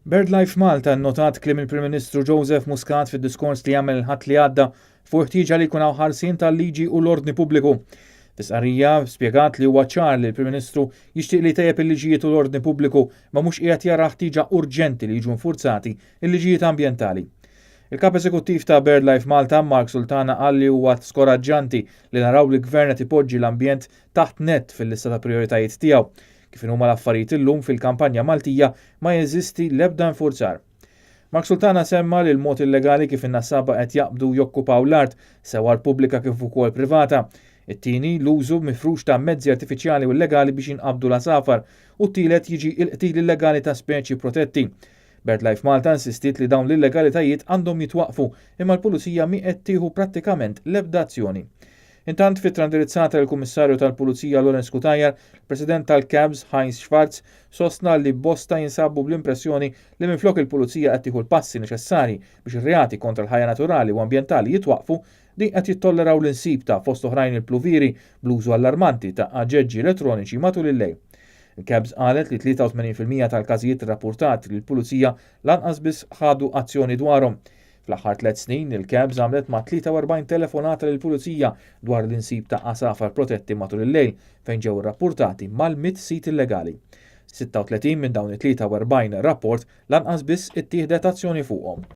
BirdLife Malta nnotat kliem il-Prim Ministru Joseph Muscat fid-diskors li għamel il-Ħadd li għadda fuq il-ħtieġa li jkun hawn ħarsien tal-liġi u l-ordni pubbliku. Fi stqarrija spjegat li huwa ċar li l-Prim Ministru jixtieq li jtejjeb il-liġijiet u l-ordni pubbliku ma mhux qiegħed jara ħtieġa urġenti li jiġu nfurzati il-liġijiet ambjentali. Il-kap eżekuttiv ta' BirdLife Malta, Mark Sultana, qal li huwa skoraġġanti li naraw li gvern qed ipoġġi l-ambjent taħt net fil-lista ta' prioritajiet tiegħu. Kif huma l-affarijiet illum fil-kampanja Maltija ma jeżisti l-ebda infurzar. Mark Sultana semma li l-mod illegali kif in-nassaba qed jaqbdu jokkupaw l-art sew pubblika kif ukoll privata. It-tieni, l-użu mifrux ta' mezzi artifiċjali u illegali biex jinqabdu l-għasafar, u t-tielet jiġi il-qtil illegali ta' speċi protetti. BirdLife Malta insistiet li dawn l-illegalitajiet għandhom jitwaqfu, imma l-pulizija mi qed tieħu prattikament l-ebda azzjoni. Intant, f'ittra indirizzata lill-Kummissarju tal-Pulizija Lawrence Cutajar, President tal-CABS Heinz Schwarz sostna li bosta jinsabu bl-impressjoni li minflok il-pulizija qed tieħu l-passi neċessari biex ir-reati kontra l-ħajja naturali u ambjentali jitwaqfu, din qed jittolleraw l-insib ta' fost oħrajn il-pluviri bl-użu allarmanti ta' aġeġġi elettroniċi matul il-lejl. Il-CABS qalet li 83% tal-każijiet rapportati li l-pulizija lanqas biss ħadu azzjoni dwarhom. Fl-aħħar 3 snin il-CABS għamlet ma' 43 telefonata lill-pulizija dwar l-insib ta' għasafar protetti matul il-lejl, fejn ġew rapportati mal-100 sit illegali. 36 minn dawn it-43 rapport lanqas biss ittieħdet azzjoni fuqhom.